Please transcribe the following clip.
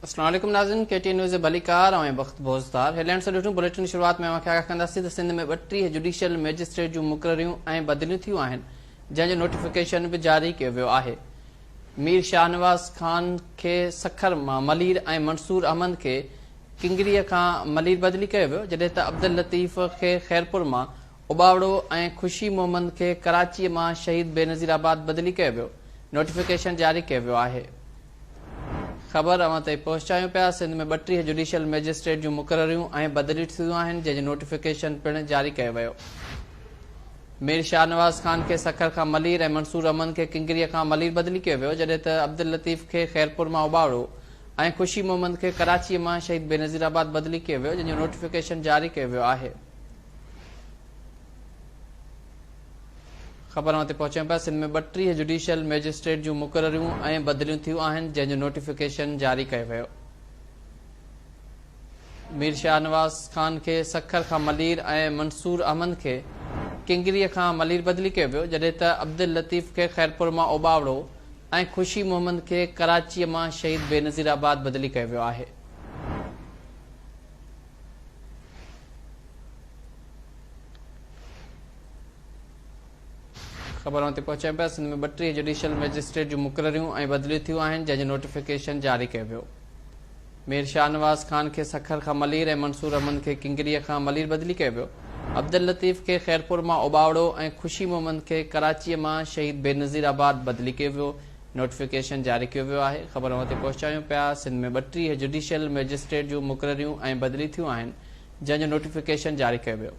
السلام عليڪم ناظرين ڪي ٽي نيوز ڀليڪار آئون بخت بوزدار هيڊلائنس ڏٺون بليٽن شروعات ۾ اوهان کي آگاهه ڪنداسين ته سنڌ ۾ 32 جڊيشل مئجسٽريٽ جون مقرريون ۽ بدليون ٿيون آهن جنهن جو نوٽيفڪيشن به جاري ڪيو ويو آهي مير شاهنواز خان کي سکر مان ملير ۽ منصور احمد کي ڪنگريء کان ملير بدلي ڪيو ويو جڏهن ته عبداللطيف کي خيرپور مان اٻاوڙو ۽ خوشي محمد کي ڪراچيء مان شهيد بينظير آباد بدلي ڪيو ويو نوٽيفڪيشن جاري ڪيو ويو آهي. خبر اوهان تائين پهچايون پيا، سنڌ ۾ 32 جڊيشل مئجسٽريٽ جون مقرريون ۽ بدليون ٿيون آهن، جنهن جو نوٽيفڪيشن پڻ جاري ڪيو ويو. مير شاهنواز خان کي سکر کان ملير ۽ منصور احمد کي ڪنگريء کان ملير بدلي ڪيو ويو، جڏهن ته عبداللطيف کي خيرپور مان اٻاوڙو ۽ خوشي محمد کي ڪراچيء مان شهيد بينظير آباد بدلي ڪيو ويو، جنهن جو نوٽيفڪيشن جاري ڪيو ويو آهي. خبر اوهان تي پهچايون پيا سنڌ ۾ 32 جڊيشل مئجسٽريٽ جون مقرريون ۽ بدليون ٿيون آهن جنهن جو نوٽيفڪيشن جاري ڪيو ويو. مير شاهنواز خان کي سکر کان ملير ۽ منصور احمد کي ڪنگريء کان ملير بدلي ڪيو ويو جڏهن ته عبداللطيف کي خيرپور مان اوٻاوڙو ۽ خوشي محمد کي ڪراچيء مان شهيد بينظير آباد بدلي ڪيو ويو آهي. خبر اوهان تي پهچايون پيا سنڌ ۾ 32 جڊيشل مئجسٽريٽ جون مقرريون ۽ بدليون ٿيون آهن جنهن جو نوٽيفڪيشن جاري ڪيو ويو. مير شاهنواز خان کي سکر کان ملير ۽ منصور احمد کي ڪنگريء کان ملير بدلي ڪيو ويو. عبداللطيف کي خيرپور مان اوٻاوڙو ۽ خوشي محمد کي ڪراچيء مان شهيد بينظير آباد بدلي ڪيو ويو. نوٽيفڪيشن جاري ڪيو ويو آهي. خبر اوهان تي پهچايون پيا سنڌ ۾ 32 جڊيشل مئجسٽريٽ جون مقرريون ۽ بدلي ٿيون آهن جنهن جو نوٽيفڪيشن جاري ڪيو ويو.